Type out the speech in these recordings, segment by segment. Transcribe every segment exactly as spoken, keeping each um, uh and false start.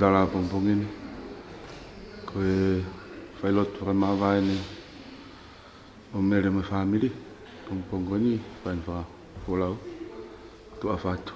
Tala pongipongi ni, ko e failotu fakamāvae ʻeni ʻo Mele mo e fāmili, pongipongi ni, fai ʻeni fakafolau, tuʻa ʻofa atu.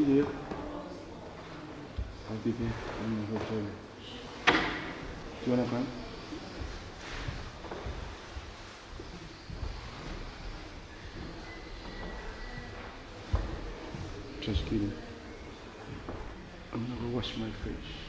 Here. I'll be there in the hotel. Do you wanna come? Just kidding. I'm gonna go wash my face.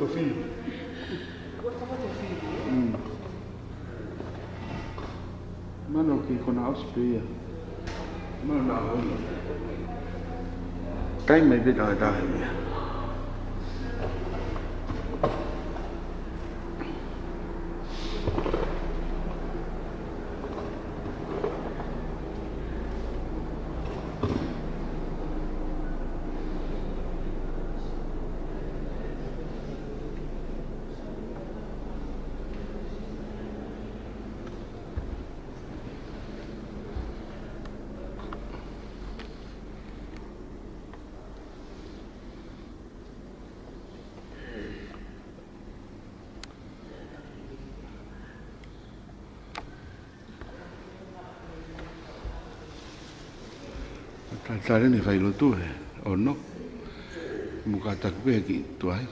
Ko fili. Mm. Mano ki kona ʻosi pē ia. Mano na hoi. Kai mai pē na tahe mea. Talitali ni fai lotu he ono. Muka taku pē ki tuai.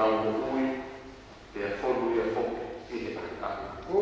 tau moʻui, pea fonu ia foki ʻi he ʻahiʻahi. Ko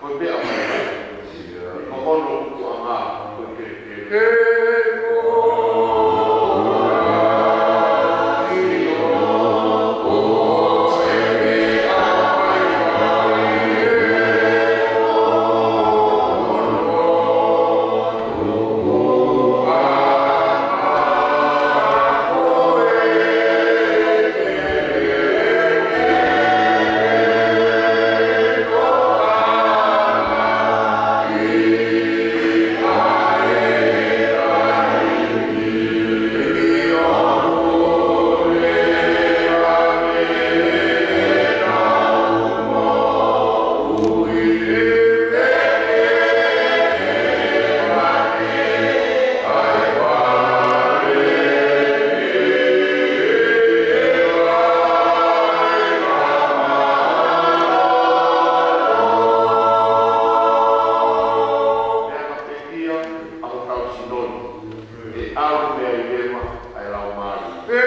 e meʻa mai. Ko hono tukuʻanga ko e kelekele. Pea ka pekia ʻa hotau sino ni, ʻe ʻalu mei ai leva ʻa e Laumālie. ʻE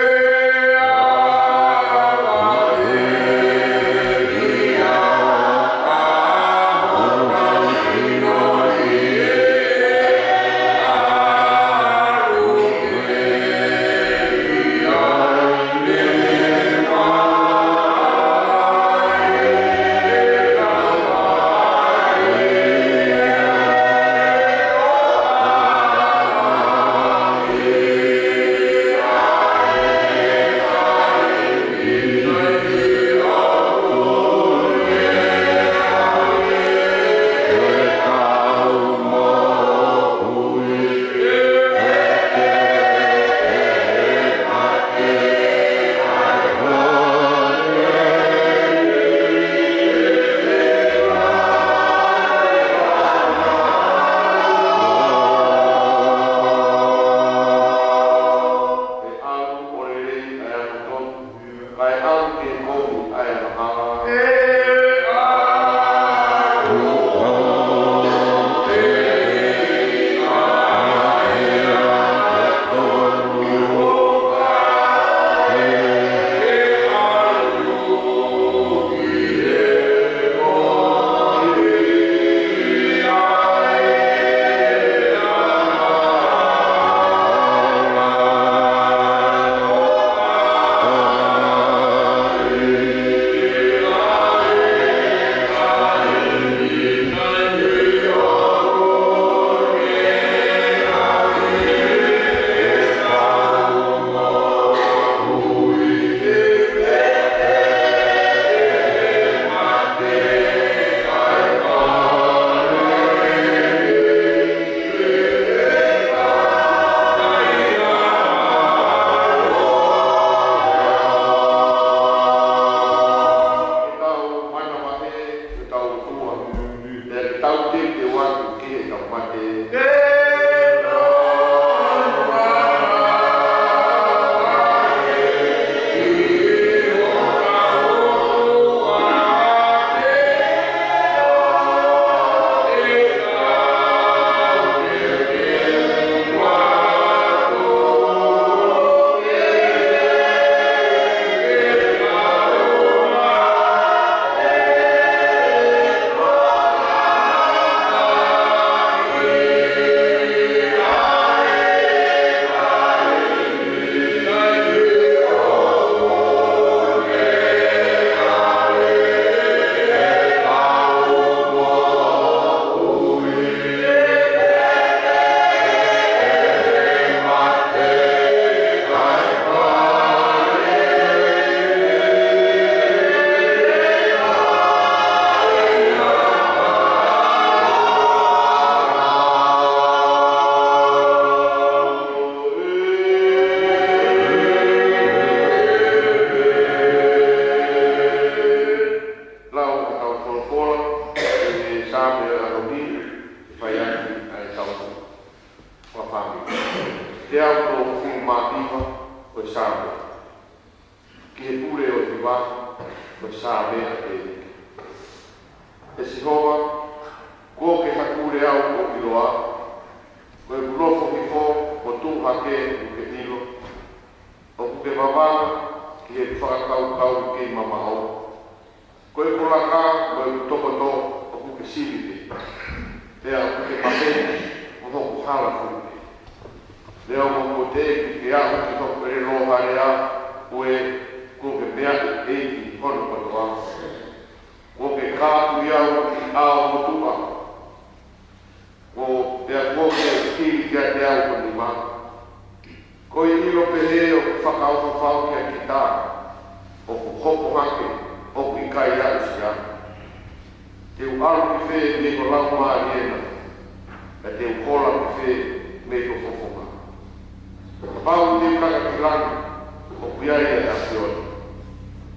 ʻalu ʻo lelei ʻa e angatonu, kae ʻalu ki he kovi ʻa e angahala. Ke tau manavahē, ke tau ʻOtua, pea ke tau teuteu atu ki heʻetau mate. Ni, ʻe fai atu ʻa e tau fakafāmili. Teau tolu mā hiva ʻo e Saame. Ki he pule ʻo e hiva, ʻo e Saame ʻa Tēvita. ʻE Sihova, kuo ke hakule au ʻo ʻiloa, ko ʻeku nofo hifo mo tuʻu hake ʻoku ke ʻilo, ʻoku ke vavanga ki heʻeku fakakaukau kei mamaʻo. Ko ʻeku laka mo ʻeku tokoto ʻoku ke sivi pē, pea ʻoku ke maheni mo hoku hala fuli pē. Neongo kuo teʻeki ke aʻu ki hoku ʻelelo ha lea, ko e, kuo ke meaʻi ʻEiki hono kotoa. Kuo ke kāpui au ʻi ʻao motuʻa. Ko pea kuo ke kili kiate au ho nima. Ko e ʻilo pehē ʻoku fakaofo fau kia kita, ʻoku hopo hake ʻoku ʻikai aʻusia. Te u ʻalu ki fē mei ho laumālie na, pea te u hola ki fē mei ho fofonga. Kapau te u kaka ki langi, ʻoku ʻi ai ʻa e ʻAfiona.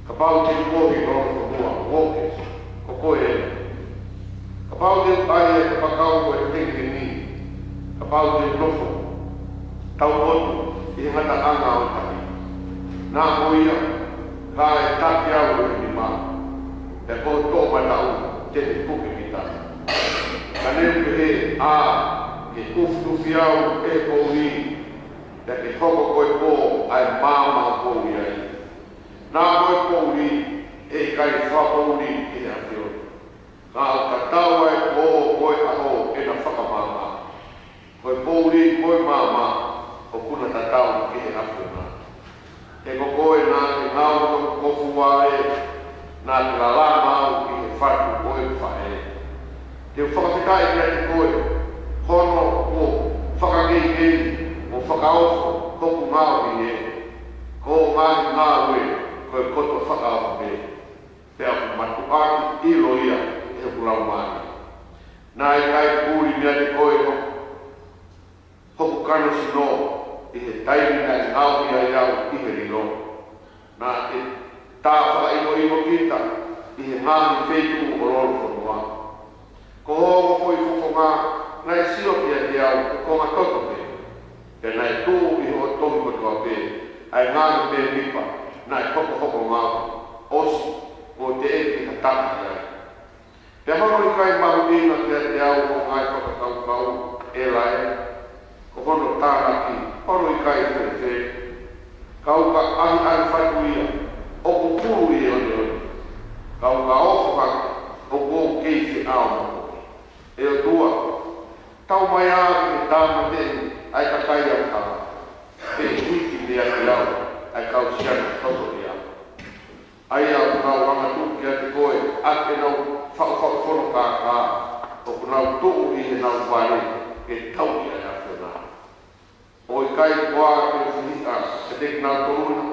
Kapau te u pohi ʻi hono fonua, ʻoku ke, ko koe ē. Kapau te u ʻai ʻa e kapakau ʻo e hengihengi, kapau te u nofo taupotu ʻi he ngataʻanga ʻo e tahi, naʻa ko ia, ka ʻe taki au ʻe he nima, pea ko hoʻo toʻomataʻu te ne puke kita. Ka ne u pehē, ʻā, ke tufiufi au ʻe he poʻuli, pea ke hoko ko e pō ʻa e maama ʻoku ou ʻi ai. Naʻa ko e poʻuli ʻe ʻikai fakapoʻuli ki he ʻAfiona. Ka ʻoku tatau ʻa e pō mo e ʻaho ʻena fakamaama. Ko e poʻuli mo e maama ʻoku na tatau ki he ʻAfiona. He ko koe naʻa ke ngaohi hoku kofu vaʻe, naʻa ke lalanga au ʻi he fatu ʻo ʻeku faʻē. Te u fakafetaʻi kiate koe, hono ʻoku fakakeikei mo fakaofo hoku ngaohi ē. Ko hoʻo ngaahi ngāue ko e koto fakaofo pē, pea ʻoku mātuʻaki ʻilo ia ʻe hoku laumālie. Naʻe ʻikai puli meiate koe hoku kano sino ʻi he taimi naʻe ngaohi ai au ʻi he lilo. Naʻa ke tā fakaʻiloʻilo kita ʻi he ngaahi feituʻu ʻo lolofonua. Ko hoʻo ongo foʻi fofonga naʻe sio kiate au ko e konga toto pē, pea naʻe tuʻu ʻi hoʻo tohi kotoa pē ʻa e ngaahi mēmipa naʻe hokohoko ngaohi, ʻosi kuo teʻeki ha taka ʻi ai. Pea hono ʻikai mahuʻinga kiate au hoʻo ngaahi fakakaukau, ʻe Lae, ko hono tānaki hono ʻikai fēfē. Ka u ka ʻahiʻahi fatu ia, ʻoku pulu ʻi he ʻoneʻone. Ka u ka ofo hake, ʻoku ou kei feʻao moʻoni. ʻE ʻOtua, tau mai ā ke tāmateʻi ʻa e kakai angahala, pea hiki meiate au ʻa e kau siana toto ʻia. ʻA ia ʻoku nau angatuʻu kiate koe ʻaki ʻenau faʻufaʻu fono kākā, ʻoku nau tuʻu ʻi heʻenau vale ke tauʻi ʻa e ʻAfiona. ʻO ʻikai koā ke u fehiʻa kiate kinautolu na,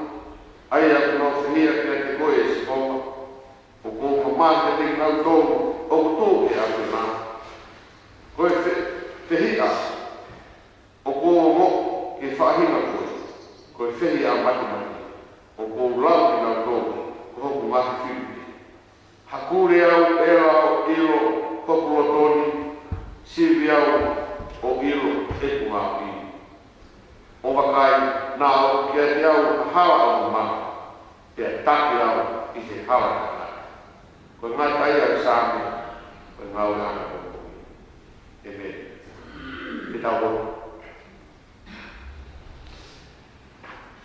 ʻa ia ʻoku nau fehiʻa kiate koe ʻe Sihova? ʻOku ou mamahi kiate kinautolu ʻoku tuʻu ki he ʻAfiona. Ko e fe-, fehiʻa ʻoku ou ongoʻi ke faʻahinga koe, ko e fehiʻa matimati, ʻoku ou lau kinautolu ko hoku ngaahi fili pē. Hakule au ʻEla ʻo ʻilo hoku loto ni, sivi au ʻo ʻilo ʻeku ngāue. ʻO vakai, naʻa ʻoku ʻiate au ha hala ʻo e mamahi, pea taki au ʻi he hala ʻo e tangata. Ko e ngata ia ʻo e Saame, ko e ngāue ʻa e ʻOtua. ʻĒmeni. Ke tau lotu.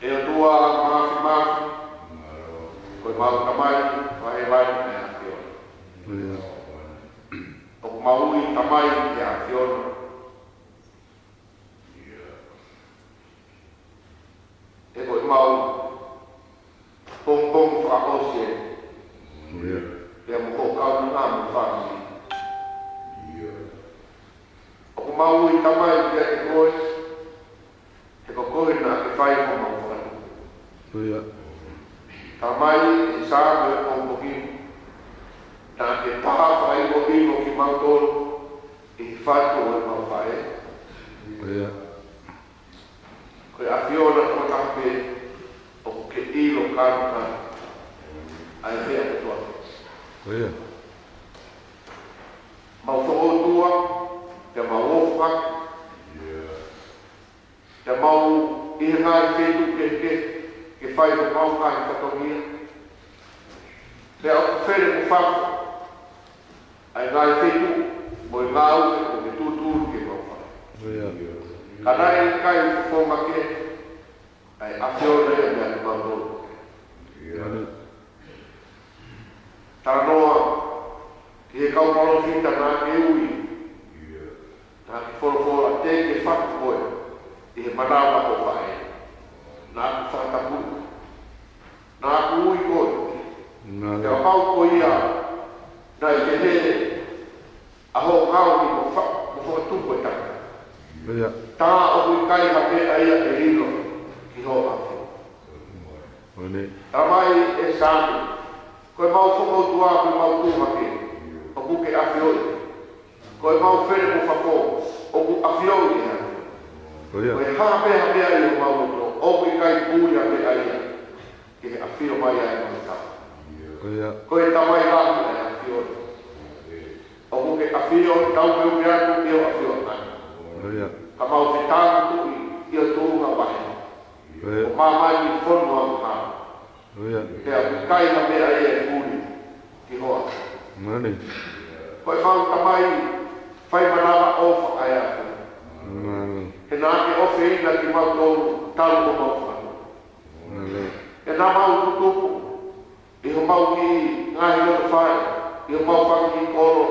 ʻE ʻOtua Māfimafi, ko ʻemau Tamai ʻoku ʻi hēvani, ʻe ʻAfiona. ʻOku mau ui Tamai ʻe ʻAfiona. He ko ʻemau pongipongi fakaʻosi ē. ʻIo. Pea mo hoʻo kaunanga mo e fāmili. ʻIo. ʻOku mau ui Tamai kiate koe, he ko koe naʻa ke fai homau fakatupu. ʻIo. Tamai, ʻi he Saame ʻo e pongipongi ni, naʻa ke tā fakaʻiloʻilo kimautolu ʻi he fatu ʻo ʻemau faʻē. ʻIo. Ko e ʻAfiona tokotaha pē ʻoku ke ʻilo kānokato ʻa e meʻa kotoa. ʻIo. Mau fakaʻotua, pea mau ʻofa, pea mau ʻi he ngaahi feituʻu kehekehe, ke fai homau ngaahi fatongia. Pea ʻoku fele mo fafo ʻa e ngaahi feituʻu mo e ngāue ʻoku ke tūtū ke mau fai. Ka naʻe ʻikai fofonga ke ʻa e ʻAfiona ia meiate kimautolu. Talanoa ki he kau palōfita naʻa ke ui, naʻa ke folofola, teʻeki ke fatu koe ʻi he manava ʻo e faʻē. Naʻa ke fakatapui, naʻa ke ui koe. Pea kapau ko ia naʻe pehē ʻa hoʻo ngaohi mo fa-, mo fakatupu e tangata, tā ʻoku ʻikai ha meʻa ia ʻe lilo ki hoʻo ʻafio. Talamai ʻe Saame, ko ʻemau fakaʻotua, ko ʻemau tuʻu hake, ʻoku ke ʻafioʻi. Ko ʻemau fele mo fafo, ʻoku ʻafioʻi ʻe he ʻAfiona. Ko e hā pē ha meʻa ʻi homau loto, ʻoku ʻikai puli ha meʻa ia ki he ʻafio mai ʻa ʻemau Tamai. Ko e Tamai lahi ʻa e ʻAfiona. ʻOku ke ʻafio, tau ke uke atu ʻi hoʻo ʻafioʻanga. Ka mau fetāutuʻi ʻi ho tuʻunga vahe, ʻo māmani fonua mo e hala. Pea ʻoku ʻikai ha meʻa ia ʻe puli ki hoʻo ʻafio. Ko ʻemau Tamai fai manavaʻofa ʻa e ʻAfiona. He naʻa ke ʻofeina kimautolu talu ʻemau fānau. He naʻa mau tutupu ʻi homau kiʻi ngaahi loto fai, ʻi homau fanga kiʻi kolo,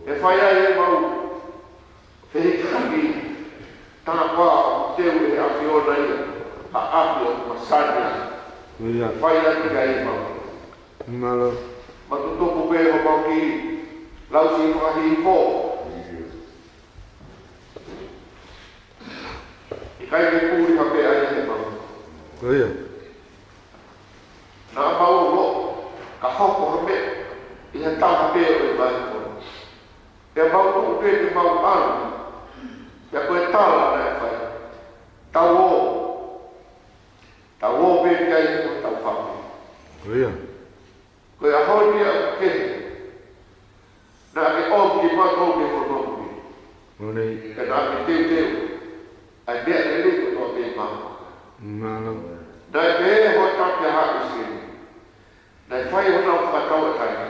ʻe fai ai ʻemau fehikitaki, tā koā ʻoku teu ʻe he ʻAfiona ia ha ʻapi ʻoku masani ai. Fai ai ki ai ʻemau. Mau tutupu pē homau kiʻi lausi fakahihifo. ʻIkai ke puli ha meʻa ia ʻi heʻemau. Naʻa mau ʻilo ka hoko ha meʻa ʻi ha taha pē ʻo e vahefonua, pea mau tuʻu pē ke mau ʻalu, pea ko e tala naʻe fai, tau ō, tau ō pē ki ai mo tau fāmili. Ko e ʻaho ni ʻoku kehe, naʻa ke ʻomi kimautolu ki he fonua muli. Pea naʻa ke teuteu ʻa e meʻa lelei kotoa pē maʻau. Naʻe pehē ʻe hoʻo taki ʻa ʻIsileli, naʻe fai honau fakatauʻatāina,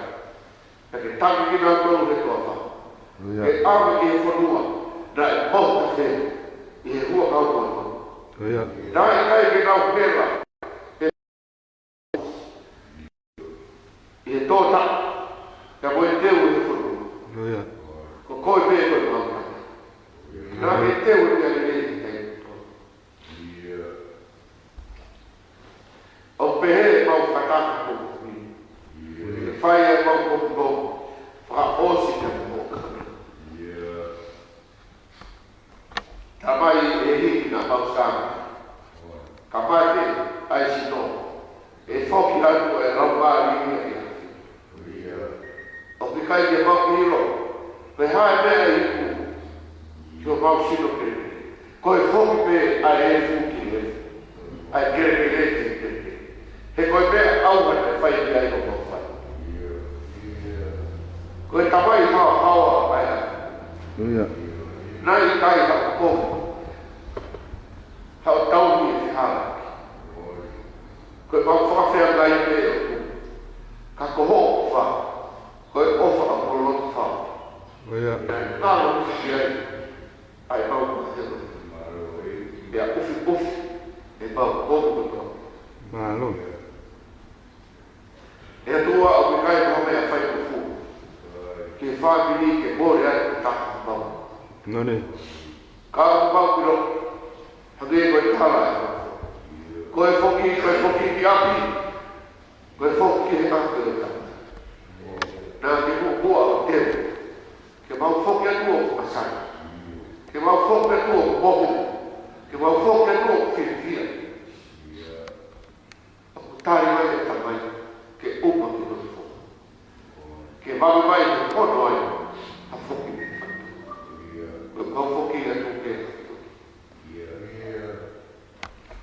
pea ke taki kinautolu he toafa, ke ʻave ki he fonua naʻe mohu tafe ʻi he huʻakau mo e manu. Naʻe ʻikai ke nau hela ʻi he tōtaʻa, pea mo e teu ʻi he fonua. Ko koe pē ko e maʻu. Naʻa ke teu ʻi he lelei ʻi he taimi kotoa. ʻOku pehē ʻemau fakataha ko eni, ke fai ʻemau pongipongi fakaʻosi pea mo hoʻo Tamai ʻe hiki naʻa mau sāme. Ka mate ʻa e sino, ʻe foki atu ʻa e laumālie ia ki he ʻAfiona. ʻOku ʻikai ke mau ʻilo pe ko e hā e meʻa ʻe iku ki homau sino pē. Ko e foki pē ʻa e efu ki he efu, ʻa e kelekele ki he kelekele. He ko e meʻa ʻauha naʻe fai ki ai homau fānau. Ko e Tamai haohaoa ʻa e ʻAfiona. Naʻe ʻikai haʻo kovi, haʻo tauhi ʻe fehālaaki. Ko ʻemau fakafeangai pē ʻOtua, ka ko hoʻo ʻofa, ko e ʻofa ʻoku loto fau. Naʻe ngalo ki ai ʻa ʻemau mahelo, pea ʻufiʻufi ʻemau kovi kotoa. ʻE ʻOtua, ʻoku ʻikai ko ha meʻa fai ko fua ki he fāmili ke mole ai ko e taha mau. Ka ʻoku mau ʻilo, hangē ko e tala ē, ko e foki, ko e foki ki ʻapi, ko e foki ki he ʻapi ʻo e Tamai. Naʻa ke muʻomuʻa ʻo teu ke mau foki atu ʻo masani, ke mau foki atu ʻo mohu, ke mau foki atu ʻo fiefia. ʻOku tali mai e Tamai ke ʻuma ke nofo, ke vave mai ke hono ai ha foki mei fatu. Ko ʻemau foki atu ke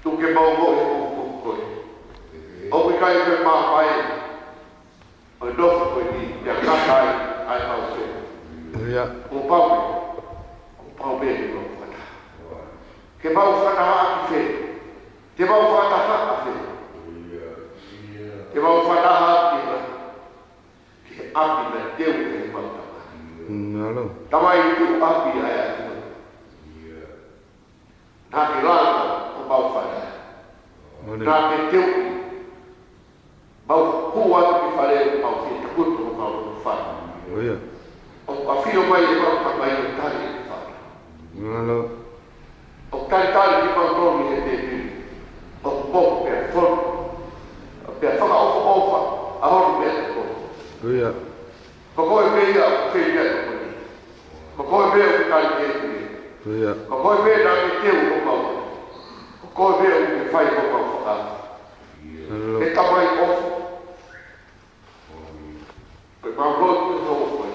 tuku ke mau moʻui ʻo koe. ʻOku ʻikai ko e mamahi ʻo e nofo ko eni pea ngata ai ʻa ʻemau fē. Kuo pau pē, kuo pau pē ke mau fakataha. Ke mau fakataha ki fē? Te mau fakataha ki fē? Te mau fakataha ki he, ki he ʻapi naʻe teu ʻe heʻemau tamai. Mālō. Tamai, tuʻu ʻapi ʻa e ʻAfiona. Naʻa ke langa homau fale. Mālō. Naʻa ke teuʻi. Mau hū atu ki fale, mau fie takutu homau fale. ʻIo. ʻOku ʻafio mai ʻemau tamai ʻo tali e fale. Mālō. ʻOku talitali kimautolu ʻi he tēpile. ʻOku moʻo pea fonu. Pea fakaʻofoʻofa ʻa hono meʻatokoni. ʻIo. Ko koe pē ia ʻoku fai e meʻatokoni. Ko koe pē ʻoku tali e tēpile. ʻIo. Ko koe pē naʻa ke teu homau. Ko koe pē ʻoku ke fai homau fakaʻamu. Mālō. ʻE Tamai ʻofa. Ko ʻemau lotu ʻi hoʻo hoko.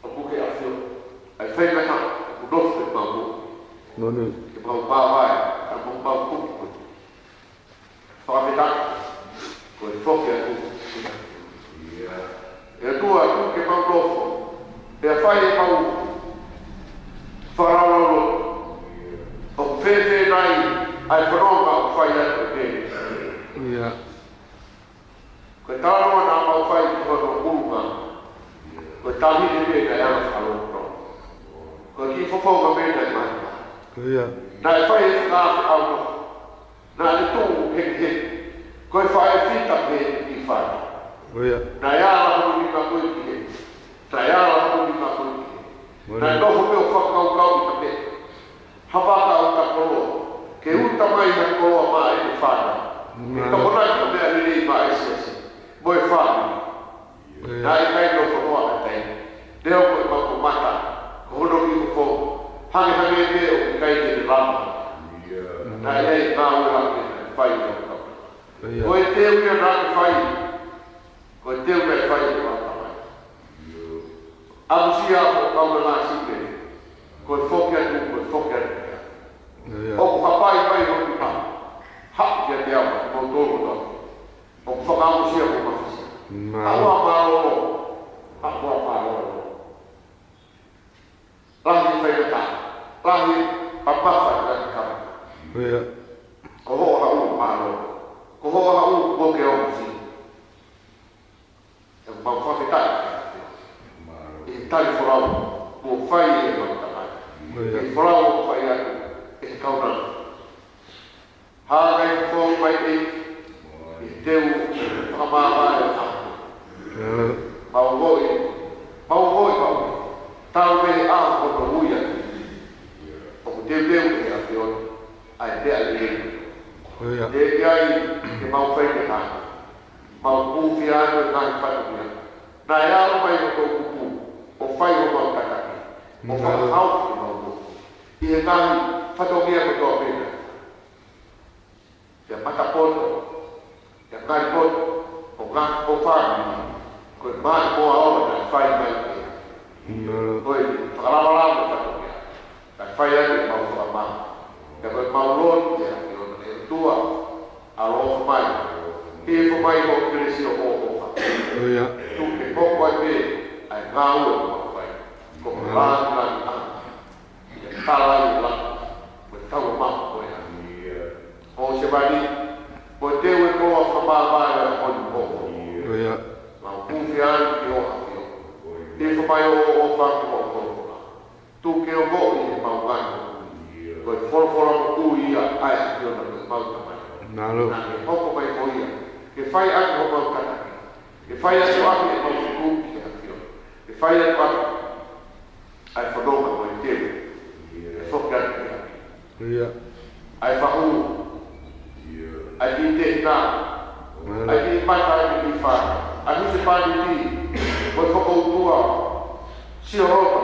ʻOku ke ʻafio. ʻA e faingataʻa ʻoku nofo ʻi homau moʻui. Mālō. Ke mau māvae, ka mau mau kupu. Fakafetaʻi, ko e foki atu. ʻE ʻOtua, tuku ke mau nofo, pea fai ʻemau fakalaulauloto. ʻOku fēfē nai ʻa e fononga ʻoku fai atu ʻe Mele? ʻIo. Ko e talanoa naʻa mau fai ki hono ʻulungaanga. Ko e taʻahine pē naʻe ala fakalongolongo. Ko e kiʻi fofonga pē naʻe maʻu. ʻIo. Naʻe fai e fakaafe ʻauna. Naʻa ne tuʻu hengiheni. Ko e faʻē fita pē ʻi fale. ʻIo. Naʻe ala hono nima ko ē ki hē. Naʻe ala hono nima ko ē ki hē. ʻIo. Naʻe nofo pē ʻo fakakaukau ʻi mate. Ha vaka ʻoku ta koloa. Ke uta mai ha koloa maʻa ʻene fānau. Ke ʻIo. tokonaki ʻa e meʻa lelei maʻa e siasi. Mo e fāmili. ʻIo. Naʻe ʻikai nofo noa ʻa e taimi. Neongo ʻemau mamata, ko hono kiʻi fofonga, hangehangē pē ʻoku ʻikai ke ne lava. ʻIo. Naʻe ʻi ai e ngāue lahi naʻe fai ʻe he kau. ʻIo. Ko e teu ia naʻa ke fai, ko e teu naʻe fai ʻe heʻemau tamai. ʻIo. ʻAmusia ʻa e kau na ngā sipe, ko e foki atu, ko e foki atu ia. ʻIo. ʻOku hapai mai hono nima, haʻu kiate au, mo tō mo tō. ʻOku fakaʻamusia mo mafasi. Mālō. Haʻu ā mālōlō. Haʻu ā mālōlō. Lahi faingataʻa. Lahi pamafa ʻa e kama. ʻIo. Ko hoʻo haʻu mālō. Ko hoʻo haʻu mo ke ʻosi. ʻE mau fakafetaʻi. ʻI he tali folau. Kuo fai ʻe heʻemau tamai. ʻIo. ʻI he folau kuo fai atu. ʻI he kaunanga. Hākai fou mai ʻi he teu fakamāvae ʻa. Mālō. Mau ongoʻi, mau ongoʻi, mau. Tau mei he ʻaho ko hono ui atu. ʻOku teuteu ʻe he ʻAfiona ʻa e meʻa lelei. ʻIo. Teʻeki ai ke mau fai ke hā. Mau kūfia atu e ngaahi fatongia. Naʻe ʻalu mai hoʻo kupu, ʻo fai homau tataki. ʻO Mālō. fakahau ke mau moʻui. ʻI he ngaahi fatongia kotoa pē. Pea matapoto, pea ngaahi poto, ʻo ngaahi poto fāmili, ko e maʻimoa ola naʻe fai mai pē. Mālō. Ko e fakalavalava ʻo e fatongia, naʻe fai ai ʻemau fakamā. Pea ko ʻemau lotu ki he ʻAfiona, ʻe ʻOtua, ʻaloʻofa mai. Hifo mai hoʻo kelesi ʻo ʻofa. ʻIo. Tuku ke hoko ai pē, ʻa e ngāue ʻoku mau fai. Ko e Mālō. lāngilangi ʻa. Ia tala ia la, ko e tau ma ko e hami. ʻO se vani, ko e teu e koloa fakamāvae ʻa hono moʻui. ʻIo. Mau kūfia atu ki hoʻo ʻAfio. Hifo mai hoʻo ʻofa ki hoʻo folofola. Tuku ke ongoʻi ʻe heʻemau ngaahi moʻui. Ko e folofola moʻui ia ʻa e ʻAfiona ko ʻemau Tamai. Mālō. Naʻa ke hoko mai ko ia. Ke fai atu homau tataki. Ke fai atu ʻaki ʻemau fetuku ki he ʻAfiona. Ke fai atu ʻaki ʻa e fononga mo e teu. ʻE foki atu ki ai. ʻIo. ʻA e fahu. ʻA e kiʻi tehina. Mālō. ʻA e kiʻi mata, ʻa e kiʻi fā. ʻA e husepāniti. Ko e fokoutua. Sio loto.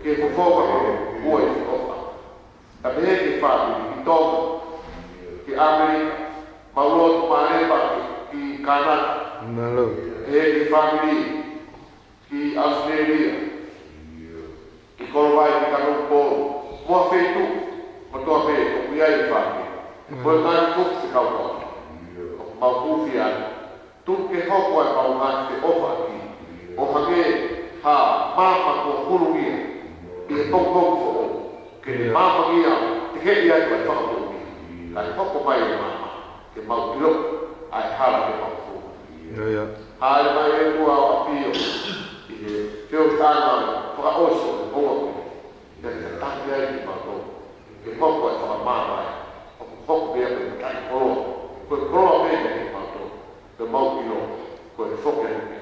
Ke fofonga ko e ua ʻi he ʻofa. Ka pehē ki he fāmili ki Tonga. Ki ʻAmelika. Mau lotu mālōlō ki, ki Kānata. Mālō. Pehē ki he fāmili. Ki ʻAositelēlia, ki Kolovai, ki Kanokupolu, mo ha feituʻu kotoa pē ʻoku ʻi ai e fāmili. Ko e ngaahi kupu fekauʻaki. ʻOku mau kūfia, tuku ke hoko ʻa ʻemau ngaahi feʻofaʻaki. ʻO hangē Ha maama kuo hulungia ʻi he pongipongi foʻou, ke ne maama ia, tekeʻi ai ʻa e fakamoʻui. Kae hoko mai e maama ke mau ʻilo ʻa e hala ke mau fou. Ia, ia. Hāʻele mai ʻEiki ʻo ʻafio ʻi he feohiʻanga fakaʻosi ʻo e ʻaho ko eni. Pea ke taki ai kimautolu ke hoko e fakamaama ʻoku hoko pē ia ko e mataʻikoloa, ko e koloa pē ia kimautolu, ke mau ʻilo ko e foki atu pē.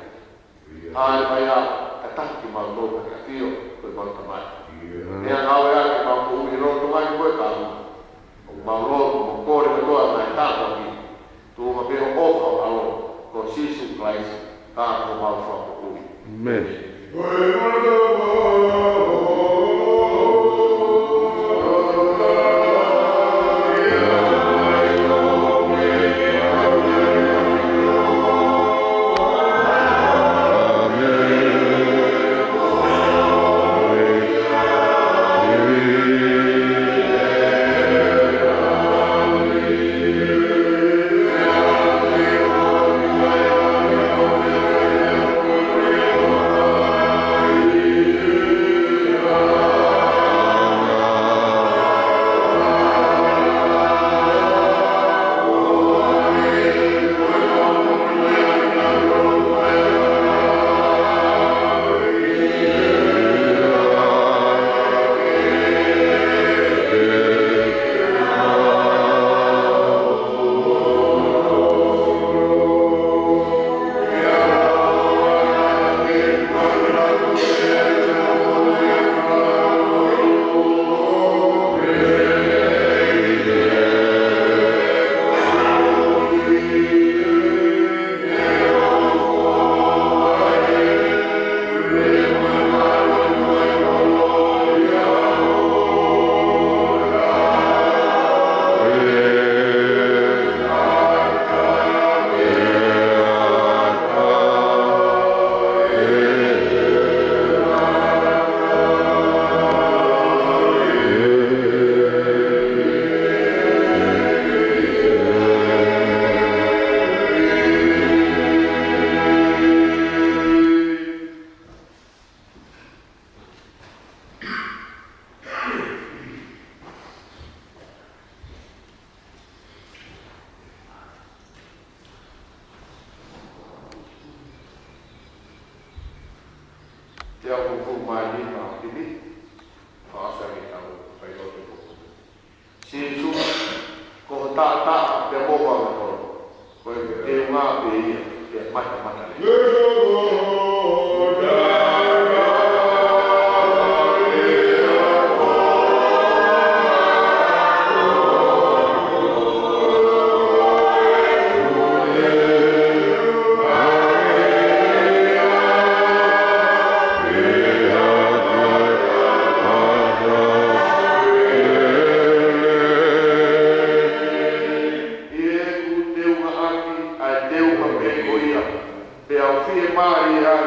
Hāʻele mai ā, ka taki kimautolu pea ke ʻafio ko homau Tamai. Meʻangāue ā ke mau moʻui ʻi he lolotonga ni ko e kahaʻu. ʻOku mau lotu mo kole kotoa mai tāpuaki. Tuʻunga pē ʻoku ʻofa ʻa e ʻAlo ko Sīsū Kalaisi, ka ko homau Fakamoʻui. ʻĒmeni. Te au hongofulu mā nima ʻo Himi, ʻo ʻosi ʻetau failotu ko eni. Sīsū, ko ho taʻataʻa pea mo ho angatonu, ko e teunga pē ia, pea matamata lelei. ʻI heʻeku teunga ʻaki ʻa e teunga pē ko ia, pea u fiemālie ai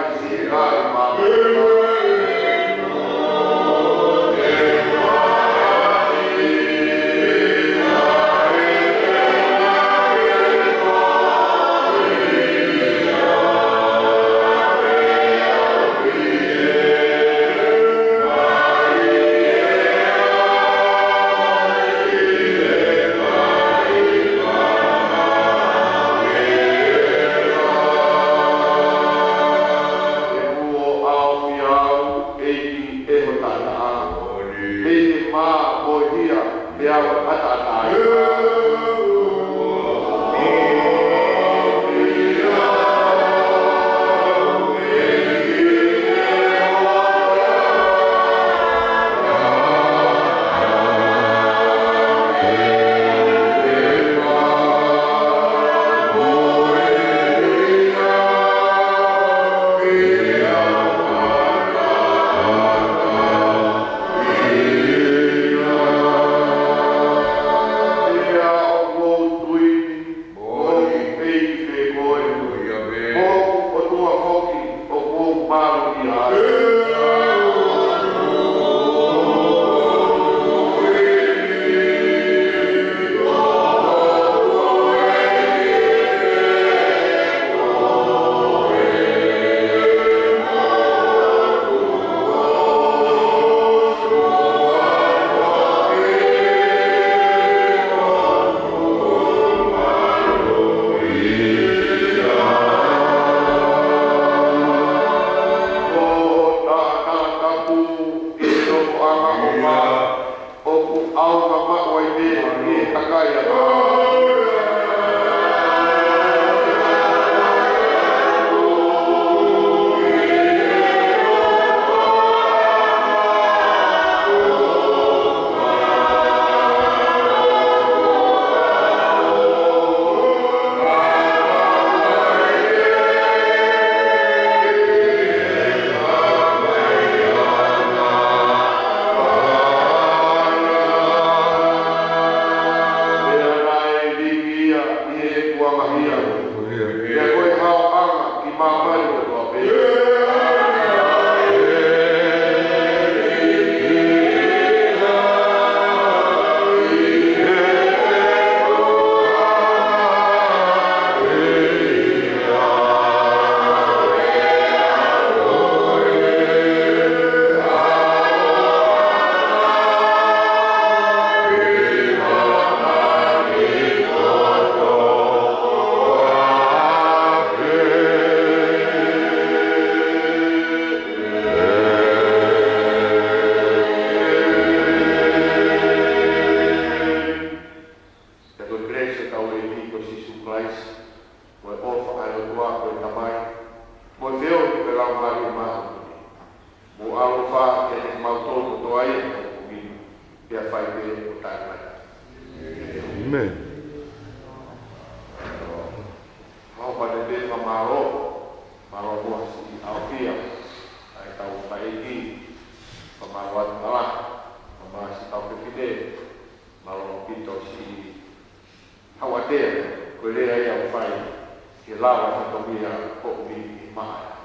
Lava fatongia ko ui i maha.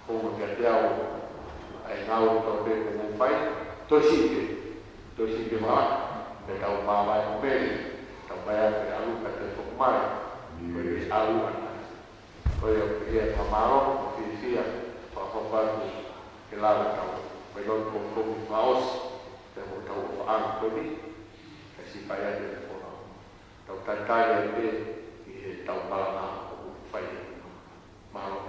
Ko mo kiate au, ʻa e ngāue tau pē ko mo fai, toe siʻi pē, toe siʻi pē maha, pea tau māvae ko pē, tau vae atu e ʻalu ka te foki mai, ko e ʻalu ʻana. Ko ia ʻoku pehē ʻa e fakamālō, ʻoku fiefia, fakahoko atu, ke lava tau, ko e lotu ko ko fakaʻosi, pea mo tau ʻofaʻanga ko eni, ka siʻi fai atu e fono. Tau talitali ai pē ʻi he tau malanga ʻoku fai ʻi he mālō.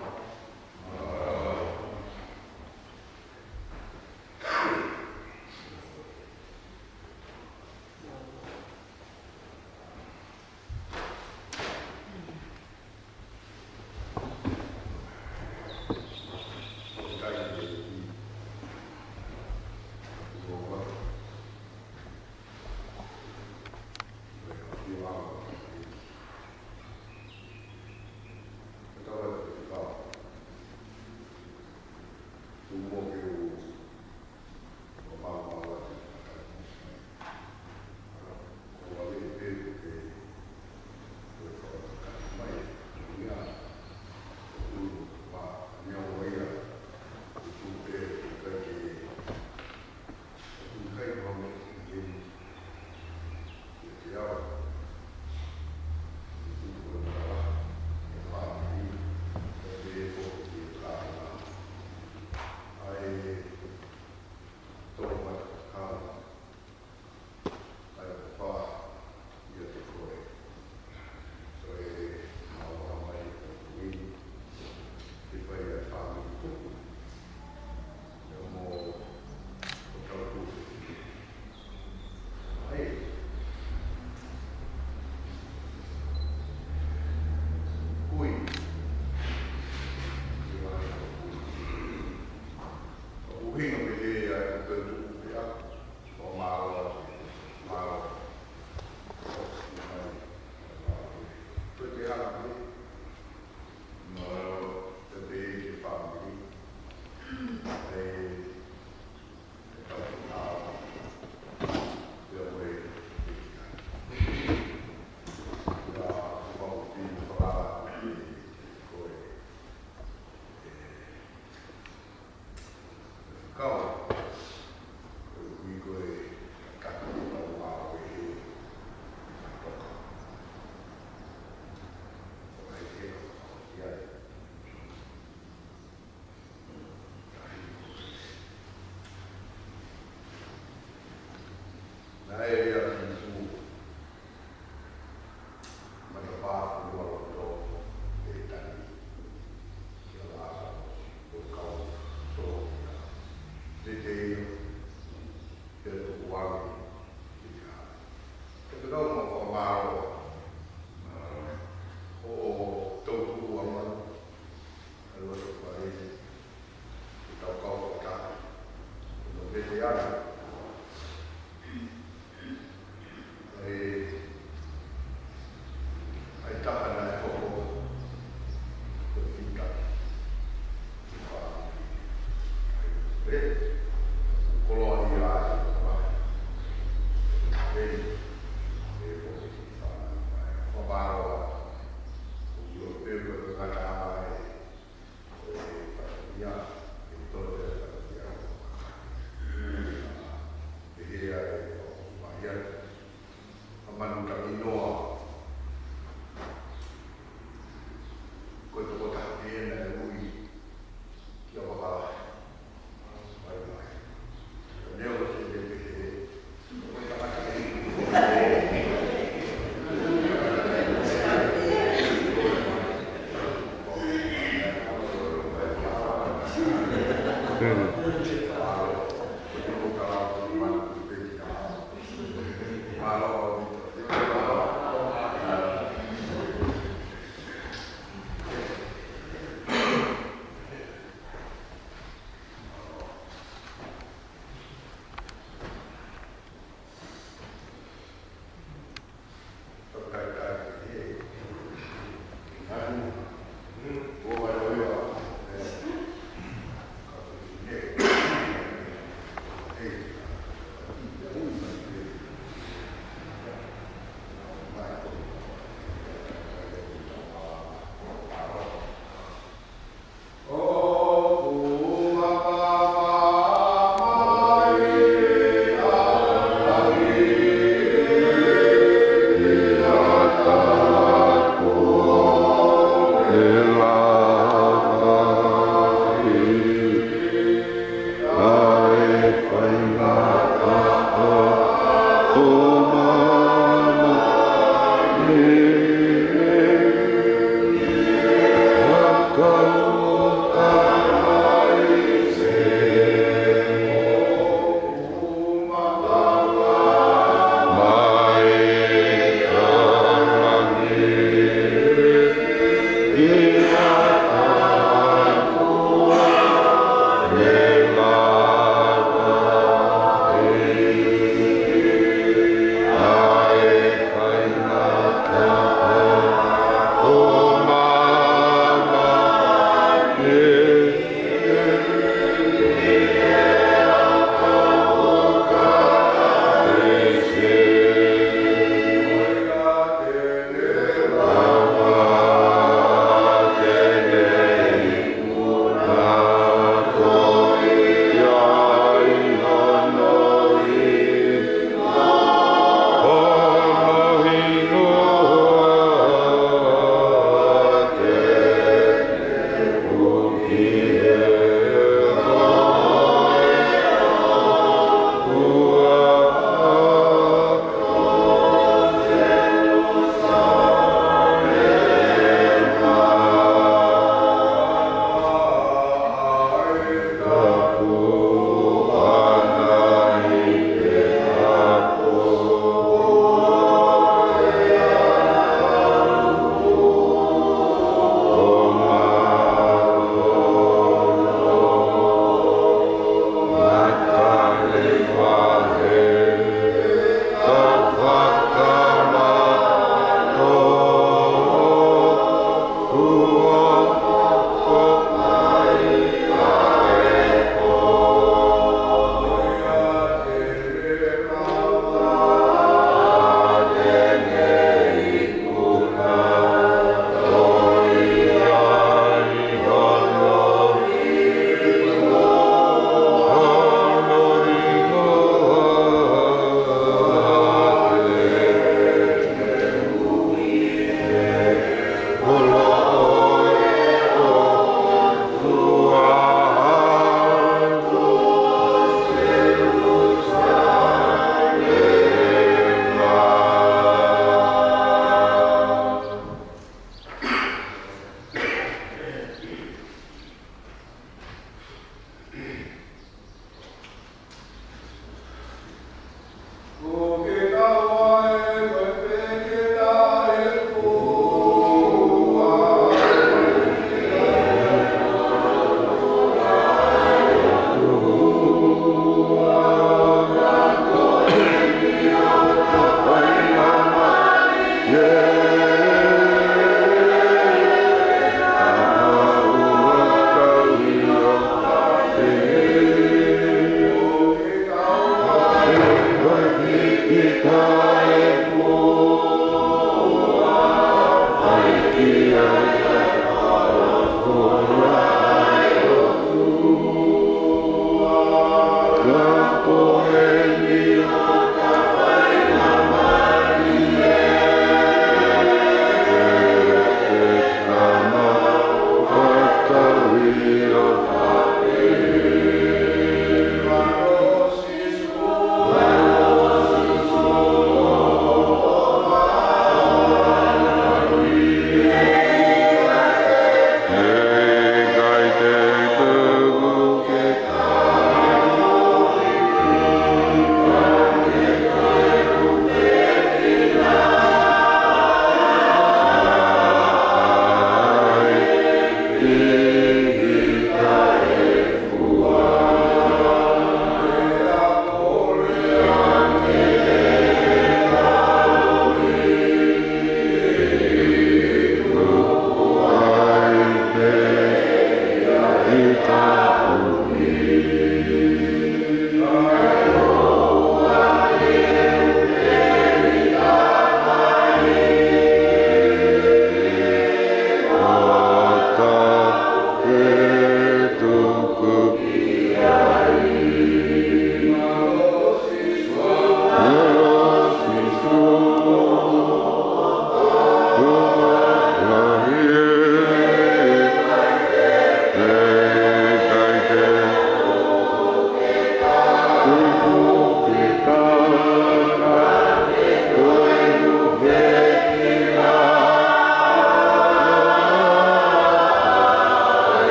Naʻe lea ʻa Sīsū, matapā fonua loto Pētani, kia Lāsalosi, ko e kau sōtia. Te te ia, te tukuange, kia. Te te kau mo fakamālō, ʻo tau tukuange, ʻa e loto fale, ʻo tau kau fakataha. ʻO no pete ana. ʻA e, ʻa e taha naʻe hoko, ko Fita. Fa. ʻE, koloa ia ʻa e, ʻe, ʻe, ko Fita. Fakamālō. Ko io pe ko e ngata ai.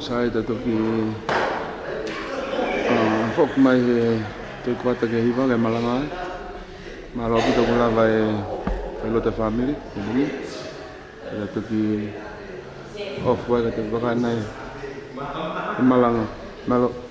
Sai, ta toki, ʻa, foki mai he toki kuata ke hiva ke malanga ai. Mālō ʻaupito kuo lava e, e lotu fāmili, ko eni. Ta toki off ai ka toki vakai nai e malanga. Mālō.